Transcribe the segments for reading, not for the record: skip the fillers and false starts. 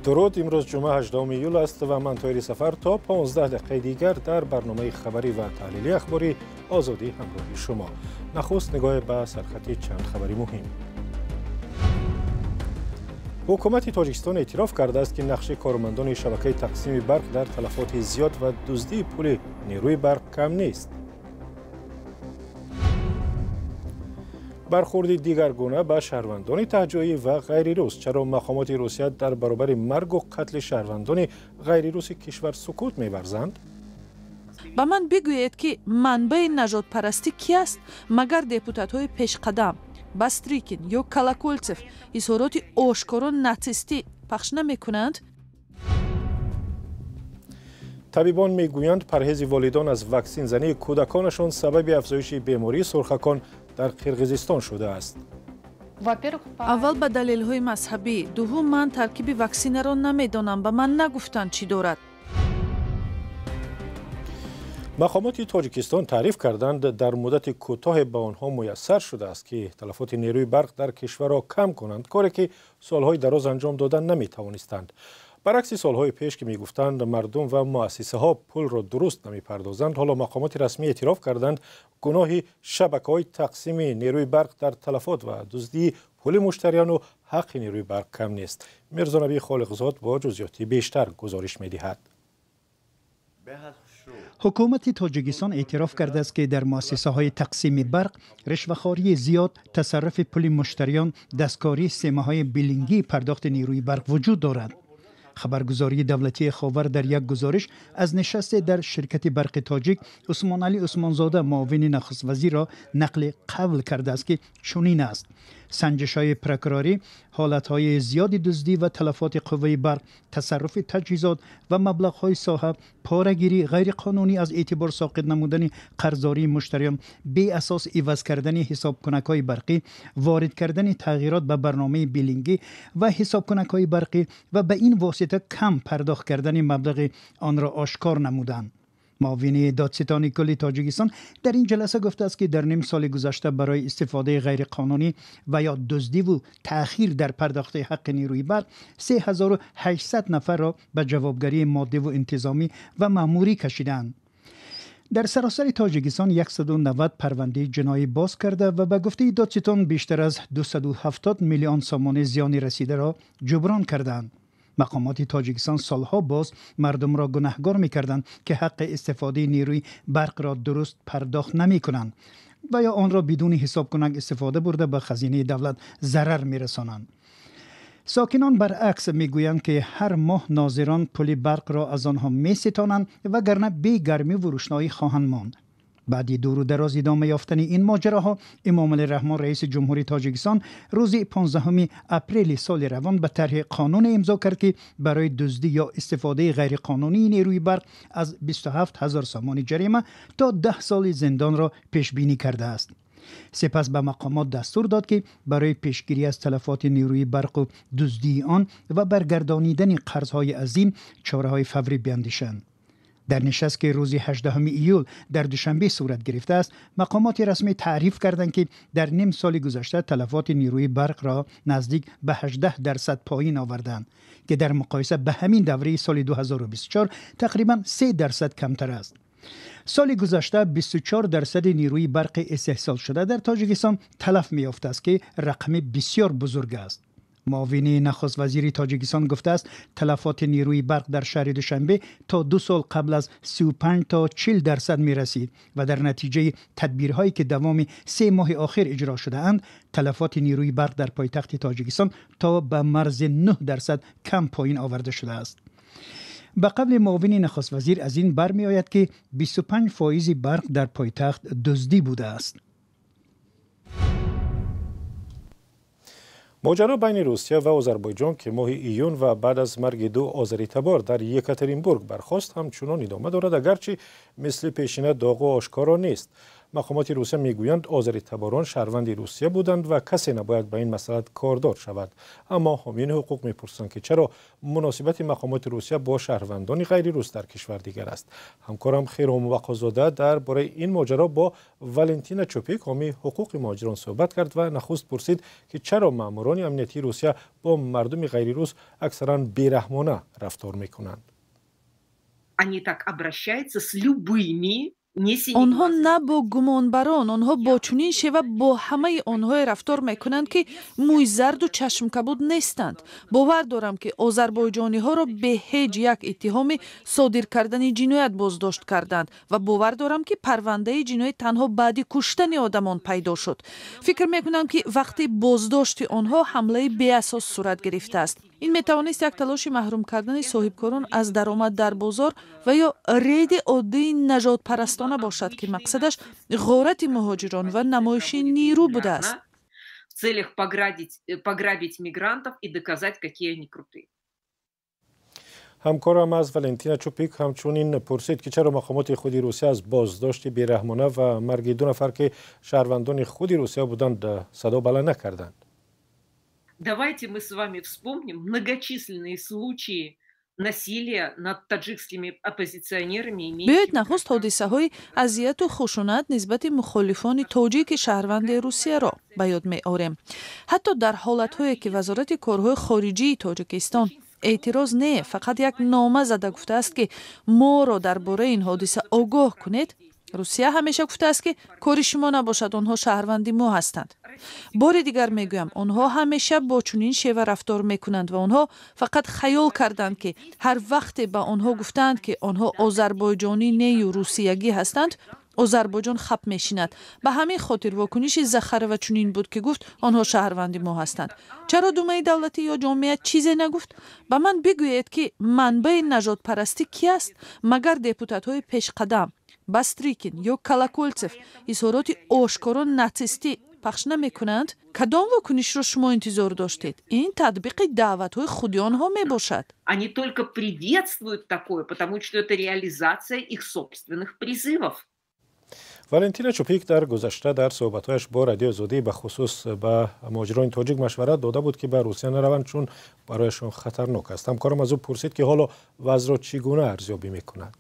Дуруд, имрӯз ҷумъа 18 июл аст ва ман Тоҳири Сафар то 15 дақиқаи дигар дар барномаи хабарӣ ва таҳлили ахбори Озодӣ ҳамроҳи шумо. Нахуст нигоҳе ба сархати чанд хабари муҳим. Ҳукумати Тоҷикистон эътироф кардааст, ки нақши кормандони шабакаи тақсими барқ дар талафоти зиёд ва дуздии пули нерӯи барқ кам нест. Бархурди дигаргуна ба шаҳрвандони таҳҷоӣ ва ғайрирус. Чаро мақомоти Русия дар баробари маргу қатли шаҳрвандони ғайрируси кишвар сукут меварзанд? Ба ман бигӯед, ки манбаи нажодпарастӣ ки аст, магар депутатҳои пешқадам Бастрикин ё Колоколцев изҳороти ошкоро натсистӣ пахш намекунанд? Табибон мегӯянд, парҳези волидон аз ваксинзании кӯдаконашон сабаби афзоиши бемории сурхакон дар Қирғизистон шудааст. Аввал ба далелҳои мазҳабӣ, дуввум ман таркиби ваксинаро намедонам, ба ман нагуфтанд чӣ дорад. Мақомоти Тоҷикистон таъриф карданд, дар муддати кӯтоҳе ба онҳо муяссар шудааст, ки талафоти нерӯи барқ дар кишварро кам кунанд, коре ки солҳои дароз анҷом дода наметавонистанд. Баръакси солҳои пеш, ки мегуфтанд мардум ва муассисаҳо пулро дуруст намепардозанд, ҳоло мақомоти расмӣ эътироф карданд, гуноҳи шабакаҳои тақсими нерӯи барқ дар талафот ва дуздии пули муштариёну ҳаққи нерӯи барқ кам нест. Мирзонабӣ Холиқзод бо ҷузъиёти бештар гузориш медиҳад. Ҳукумати Тоҷикистон эътироф кардааст, ки дар муассисаҳои тақсими барқ ришвахории зиёд, тасарруфи пули муштариён, дасткории системаҳои биллингии пардохти нерӯи барқ вуҷуд дорад. Хабаргузории давлатии Ховар дар як гузориш аз нишасте дар ширкати барқи тоҷик Усмоналӣ Усмонзода, муовини нахуствазирро нақли қавл кардааст, ки чунин аст: санҷишҳои прокурорӣ ҳолатҳои зиёди дуздӣ ва талафоти қувваи барқ, тасарруфи таҷҳизот ва маблағҳои соҳа, порагирӣ, ғайриқонунӣ аз эътибор соқит намудани қарздории муштариён, беасос иваз кардани ҳисобкунакҳои барқӣ, ворид кардани тағйирот ба барномаи биллингӣ ва ҳисобкунакҳои барқӣ ва ба ин восита кам пардохт кардани маблағи онро ошкор намуданд. Муовини додситони кулли Тоҷикистон дар ин ҷаласа гуфтааст, ки дар ним соли гузашта барои истифодаи ғайриқонунӣ ва ё дуздиву таъхир дар пардохти ҳаққи нерӯи барқ 3800 нафарро ба ҷавобгарии моддиву интизомӣ ва маъмурӣ кашидаанд. Дар саросари Тоҷикистон 190 парвандаи ҷиноӣ боз карда ва ба гуфтаи додситон бештар аз 270 миллион сомонӣ зиёни расидаро ҷуброн кардаанд. Мақомоти Тоҷикистон солҳо боз мардумро гунаҳгор мекарданд, ки ҳаққи истифодаи нерӯи барқро дуруст пардохт намекунанд ва ё онро бидуни ҳисобкунак истифода бурда ба хазинаи давлат зарар мерасонанд. Сокинон баръакс мегӯянд, ки ҳар моҳ нозирон пули барқро аз онҳо меситонанд, вагарна бегармиву рӯшноӣ хоҳанд монд. Баъди дуру дароз идома ёфтани ин моҷароҳо, Эмомалӣ Раҳмон, раиси ҷумҳури Тоҷикистон, рӯзи 15 апрели соли равон ба тарҳи қонуне имзо кард, ки барои дуздӣ ё истифодаи ғайриқонунии нерӯи барқ аз 27 ҳазор сомонӣ ҷарима то 10 соли зиндонро пешбинӣ кардааст. Сипас ба мақомот дастур дод, ки барои пешгирӣ аз талафоти нерӯи барқу дуздии он ва баргардонидани қарзҳои азим чораҳои фаврӣ биандешанд. Дар нишаст, ки рӯзи 18 июл дар Душанбе сурат гирифтааст, мақомоти расмӣ таъриф карданд, ки дар ним соли гузашта талафоти нерӯи барқро наздик ба 18% поин оварданд, ки дар муқоиса ба ҳамин давраи соли 2024 тақрибан 3% камтар аст. Соли гузашта 24% нерӯи барқи истеҳсолшуда дар Тоҷикистон талаф меёфтааст, ки рақами бисёр бузург аст. Муовини нахуствазири Тоҷикистон гуфтааст, талафоти нерӯи барқ дар шаҳри Душанбе то 2 сол қабл аз 35 то 40% мерасид ва дар натиҷаи тадбирҳое, ки давоми 3 моҳи охир иҷро шудаанд, талафоти нерӯи барқ дар пойтахти Тоҷикистон то ба марзи 9% кам поин оварда шудааст. Ба қавли муовини нахуствазир, аз ин бармеояд, ки 25% барқ дар пойтахт дуздӣ будааст. Моҷаро байни Русия ва Озарбойҷон, ки моҳи июн ва баъд аз марги ду озаритабор дар Екатеринбург бархост, ҳамчунон идома дорад, агарчи мисли пешина доғу ошкоро нест. Мақомоти Русия мегӯянд, озаритаборон шаҳрванди Русия буданд ва касе набояд ба ин масъала кордор шавад. Аммо ҳомиёни ҳуқуқ мепурсанд, ки чаро муносибати мақомоти Русия бо шаҳрвандони ғайрирус дар кишвар дигар аст. Ҳамкорам Хиром Вақозода дар бораи ин моҷаро бо Валентина Чупик, ҳомии ҳуқуқи муҳоҷирон, суҳбат кард ва нахуст пурсид, ки чаро маъмурони амниятии Русия бо мардуми ғайрирус аксаран бераҳмона рафтор мекунанд. Они так обращаются с любыми. Онҳо на бо гумонбарон, онҳо бо чунин шева бо ҳамаи онҳое рафтор мекунанд, ки мӯйзарду чашмкабуд нестанд. Бовар дорам, ки озарбойҷониҳоро бе ҳеҷ як иттиҳоми содир кардани ҷиноят боздошт карданд ва бовар дорам, ки парвандаи ҷиноӣ танҳо баъди куштани одамон пайдо шуд. Фикр мекунам, ки вақти боздошти онҳо ҳамлаи беасос сурат гирифтааст. Ин метавонист як талоши маҳрум кардани соҳибкорон аз даромад дар бозор ва ё рейди оддии нажодпарастона бошад, ки мақсадаш ғорати муҳоҷирон ва намоиши нирӯ будааст. В целях пограбить мигрантов и доказать, какие они крутые. Ҳамкорам аз Валентина Чупик ҳамчунин пурсид, ки чаро мақомоти худи Русия аз боздошти бераҳмона ва марги ду нафар, ки шаҳрвандони худи Русия буданд, садо баланд накарданд. Давайте мы с вами вспомним многочисленные случаи насилия над таджикскими оппозиционерами. Биёед нахуст ҳодисаҳои азияту хушунат нисбати мухолифони тоҷики шаҳрванди Русияро ба ёд меорем. Ҳатто дар ҳолатҳое, ки Вазорати корҳои хориҷии Тоҷикистон эътироз не, фақат як нома зада гуфтааст, ки моро дар бораи ин ҳодиса огоҳ кунед, Русия ҳамеша гуфтааст, ки кори шумо набошад, онҳо шаҳрванди мо ҳастанд. Бори дигар мегӯям, онҳо ҳамеша бо чунин шева рафтор мекунанд ва онҳо фақат хаёл карданд, ки ҳар вақте ба онҳо гуфтаанд, ки онҳо озарбойҷонӣ нею русиягӣ ҳастанд, Озарбойҷон хап мешинад. Ба ҳамин хотир вокуниши Захарова чунин буд, ки гуфт, онҳо шаҳрванди мо ҳастанд. Чаро Думаи давлатӣ ё ҷомеа чизе нагуфт? Ба ман бигӯед, ки манбаи нажодпарастӣ ки аст? Магар депутатҳои пешқадам Бастрикин ё Колоколцев изҳороти ошкоро натсистӣ пахш намекунанд? Кадом вокунишро шумо интизор доштед? Ин татбиқи даъватҳои худи онҳо мебошад. Они только приветствуют такое, потому что это реализация их собственных призывов. Валентина Чупик дар гузашта дар суҳбатҳояш бо Радиои Озодӣ ба хусус ба муҳоҷирони тоҷик машварат дода буд, ки ба Русия нараванд, чун барояшон хатарнок аст. Ҳамкорам аз ӯ пурсид, ки ҳоло вазъро чӣ гуна арзёбӣ мекунад.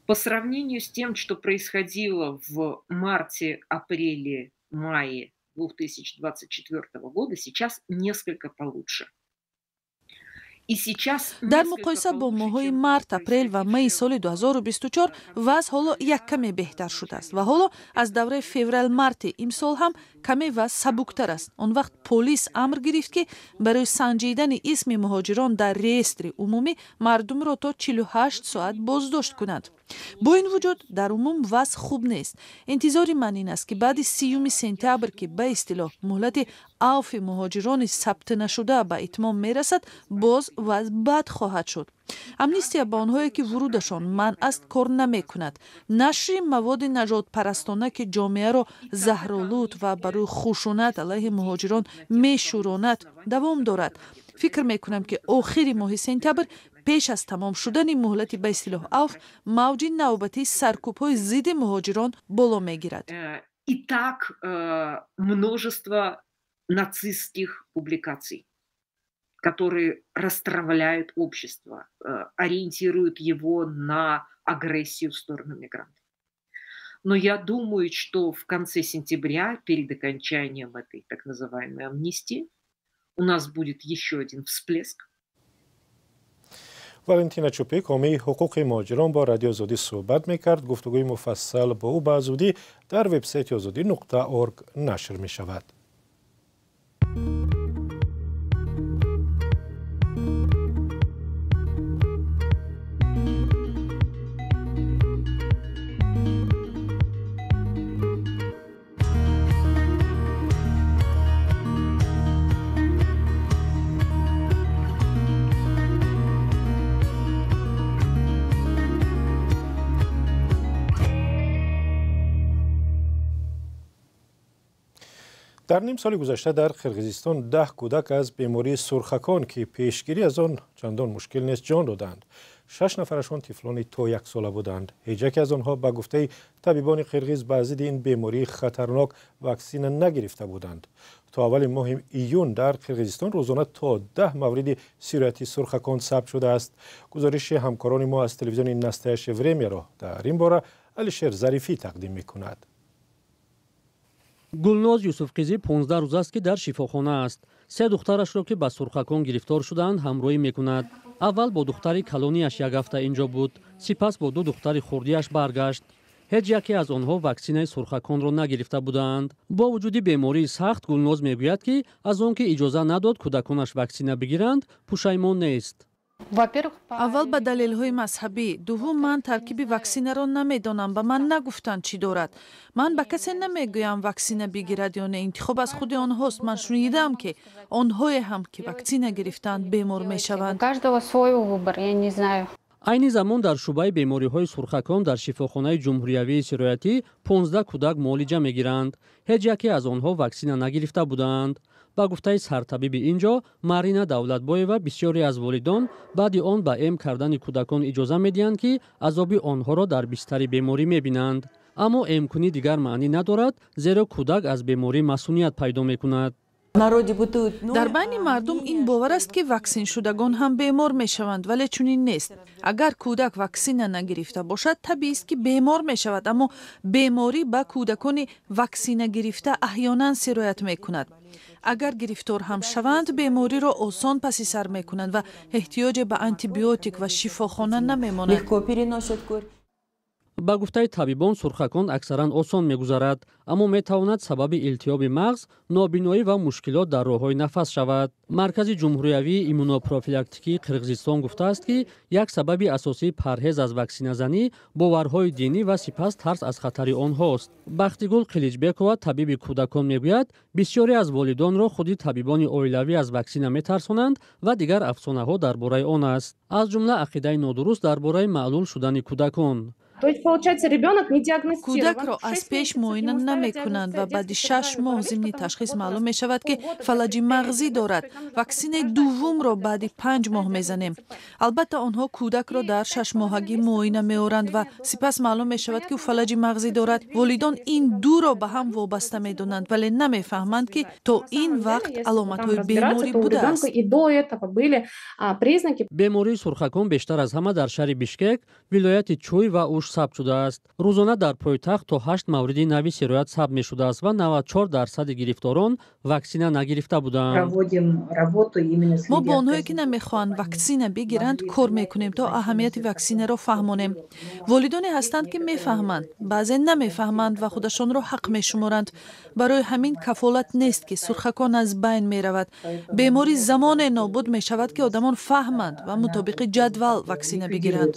По сравнению с тем, что происходило в марте, апреле, мае 2024 года, сейчас несколько получше. Дар муқоиса бо моҳҳои март, апрел ва майи соли 2024 вазъ ҳоло як каме беҳтар шудааст ва ҳоло аз давраи феврал-марти имсол ҳам каме вазъ сабуктар аст. Он вақт полис амр гирифт, ки барои санҷидани исми муҳоҷирон дар реестри умумӣ мардумро то 48 соат боздошт кунанд. Бо ин вуҷуд, дар умум вазъ хуб нест. Интизори ман ин аст, ки баъди 30 сентябр, ки ба истилоҳ муҳлати авфи муҳоҷирони сабтнашуда ба итмом мерасад, боз вазъ бад хоҳад шуд. Амнистия ба онҳое, ки вурудашон манъ аст, кор намекунад. Нашри маводи нажодпарастона, ки ҷомеаро заҳролуд ва барои хушунат алайҳи муҳоҷирон мешӯронад, давом дорад. Фикр мекунам, ки охири моҳи сентябр, пеш аз тамом шудани муҳлати ба истилоҳ авф, мавҷи навбатии саркӯбҳои зидди муҳоҷирон боло мегирад. И так множество нацистских публикаций, которые растравляют общество, ориентируют его на агрессию в сторону мигрантов. Но я думаю, что в конце сентября, перед окончанием этой так называемой амнистии, у нас будет еще один всплеск. Валентина Чупик, ҳомии ҳуқуқи муҳоҷирон, бо Радиои Озодӣ суҳбат мекард. Гуфтугӯи муфассал бо ӯ ба зудӣ дар вебсайти озодӣ.org нашр мешавад. Дар ним соли гузашта дар Қирғизистон 10 кӯдак аз бемории сурхакон, ки пешгирӣ аз он чандон мушкил нест, ҷон доданд. 6 нафарашон тифлони то 1 сола буданд. Ҳеҷ яке аз онҳо ба гуфтаи табибони қирғиз ба зидди ин бемории хатарнок ваксина нагирифта буданд. То аввали моҳи июн дар Қирғизистон рӯзона то 10 мавриди сирояти сурхакон сабт шудааст. Гузориши ҳамкорони мо аз телевизиони Настоящее времяро дар ин бора Алишер Зарифӣ тақдим мекунад. Гулноз Юсуфқизӣ 15 рӯз аст, ки дар шифохона аст. 3 духтарашро, ки ба сурхакон гирифтор шудаанд, ҳамроҳӣ мекунад. Аввал бо духтари калонияш як ҳафта инҷо буд, сипас бо 2 духтари хурдиаш баргашт. Ҳеҷ яке аз онҳо ваксинаи сурхаконро нагирифта буданд. Бо вуҷуди бемории сахт, Гулноз мегӯяд, ки аз он ки иҷоза надод кӯдаконаш ваксина бигиранд, пушаймон нест. Аввал ба далелҳои мазҳабӣ, дуввум ман таркиби ваксинаро намедонам, ба ман нагуфтанд чӣ дорад. Ман ба касе намегӯям ваксина бигирад ё не, интихоб аз худи онҳост. Ман шунидам, ки онҳое ҳам ки ваксина гирифтаанд, бемор мешаванд. Айни замон дар шӯъбаи бемориҳои сурхакон дар шифохонаи ҷумҳуриявии сироятӣ 15 кӯдак муолиҷа мегиранд. Ҳеҷ яке аз онҳо ваксина нагирифта буданд. Ба гуфтаи сартабиби ин ҷо Марина Давлатбоева, бисёре аз волидон баъди он ба эм кардани кӯдакон иҷоза медиҳанд, ки азоби онҳоро дар бистари беморӣ мебинанд. Аммо эмкунӣ дигар маънӣ надорад, зеро кӯдак аз беморӣ масуният пайдо мекунад. Дар байни мардум ин бовар аст, ки ваксиншудагон ҳам бемор мешаванд, вале чунин нест. Агар кӯдак ваксина нагирифта бошад, табиист, ки бемор мешавад, аммо беморӣ ба кӯдакони ваксина гирифта аҳёнан сироят мекунад. Агар гирифтор ҳам шаванд, бемориро осон паси сар мекунанд ва эҳтиёҷе ба антибиотик ва шифохона намемонад. Ба гуфтаи табибон, сурхакон аксаран осон мегузарад, аммо метавонад сабаби илтиҳоби мағз, нобиноӣ ва мушкилот дар роҳҳои нафас шавад. Маркази ҷумҳуриявии иммунопрофилактикии Қирғизистон гуфтааст, ки як сабаби асосии парҳез аз ваксиназанӣ боварҳои динӣ ва сипас тарс аз хатари онҳост. Бахтигул Қиличбекова, табиби кӯдакон, мегӯяд, бисёре аз волидонро худи табибони оилавӣ аз ваксина метарсонанд ва дигар афсонаҳо дар бораи он аст, аз ҷумла ақидаи нодуруст дар бораи маълул шудани кӯдакон. Кӯдакро аз пеш муоина намекунанд ва баъди 6 моҳ зимни ташхис маълум мешавад, ки фалаҷи мағзӣ дорад. Ваксинаи дуввумро баъди 5 моҳ мезанем. Албатта, онҳо кӯдакро дар 6 моҳагӣ муоина меоранд ва сипас маълум мешавад, ки ӯ фалаҷи мағзӣ дорад. Волидон ин дуро ба ҳам вобаста медонанд, вале намефаҳманд, ки то ин вақт аломатҳои беморӣ будааст. Бемории сурхакон бештар аз ҳама дар шаҳри Бишкек, вилояти Чӯй ва Уш сабт шудааст. Рӯзона дар пойтахт то 8 мавриди нави сироят сабт мешудааст ва 94% гирифторон ваксина нагирифта буданд. Мо бо онҳое, ки намехоҳанд ваксина бигиранд, кор мекунем, то аҳамияти ваксинаро фаҳмонем. Волидоне ҳастанд, ки мефаҳманд, баъзе намефаҳманд ва худашонро ҳақ мешуморанд. Барои ҳамин кафолат нест, ки сурхакон аз байн меравад. Беморӣ замоне нобуд мешавад, ки одамон фаҳманд ва мутобиқи ҷадвал ваксина бигиранд.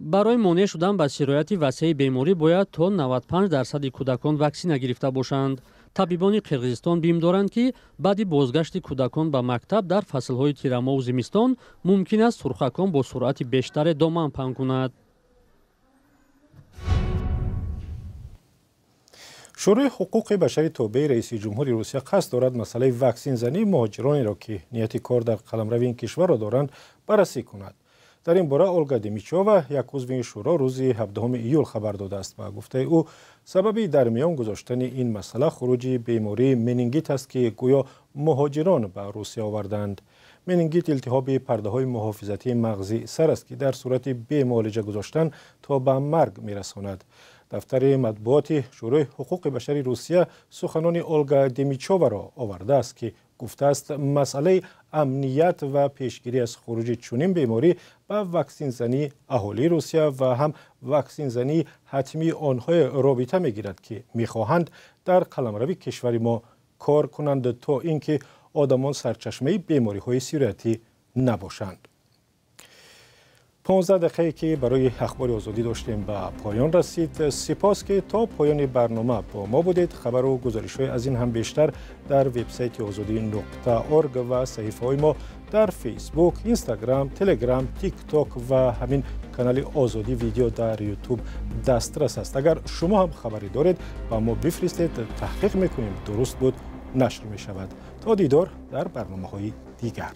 Барои монеъ шудан ба сирояти васеи беморӣ бояд то 95% кӯдакон ваксина гирифта бошанд. Табибони Қирғизистон бим доранд, ки баъди бозгашти кӯдакон ба мактаб дар фаслҳои тирамоҳу зимистон мумкин аст сурхакон бо суръати бештаре доман паҳн кунад. Шӯрои ҳуқуқи башари тобеи раиси ҷумҳури Русия қасд дорад масъалаи ваксинзании муҳоҷиронеро, ки нияти кор дар қаламрави ин кишварро доранд, баррасӣ кунад. Дар ин бора Олга Демичова, як узви ин шӯро, рӯзи 17 июл хабар додааст. Ба гуфтаи ӯ, сабаби дар миён гузоштани ин масъала хуруҷи бемории менингит аст, ки гӯё муҳоҷирон ба Русия оварданд. Менингит илтиҳоби пардаҳои муҳофизатии мағзи сар аст, ки дар сурати бемуолиҷа гузоштан то ба марг мерасонад. Дафтари матбуоти Шӯрои ҳуқуқи башари Русия суханони Олга Демичоваро овардааст, ки гуфтааст, масъалаи амният ва пешгирӣ аз хуруҷи чунин беморӣ ба ваксинзании аҳолии Русия ва ҳам ваксинзании ҳатмии онҳое робита мегирад, ки мехоҳанд дар қаламрави кишвари мо кор кунанд, то ин ки одамон сарчашмаи бемориҳои сироятӣ набошанд. 15 дақиқае, ки барои Ахбори Озодӣ доштем, ба поён расид. Сипос, ки то поёни барнома бо мо будед. Хабару гузоришҳои аз ин ҳам бештар дар вебсайти озодӣ.орг ва саҳифаҳои мо дар Фейсбук, Инстаграм, Телеграм, Тикток ва ҳамин канали Озодӣ Видео дар Ютуб дастрас аст. Агар шумо ҳам хабаре доред, ба мо бифиристед, таҳқиқ мекунем, дуруст буд. Нашр мешавад. То дидор дар барномаҳои дигар.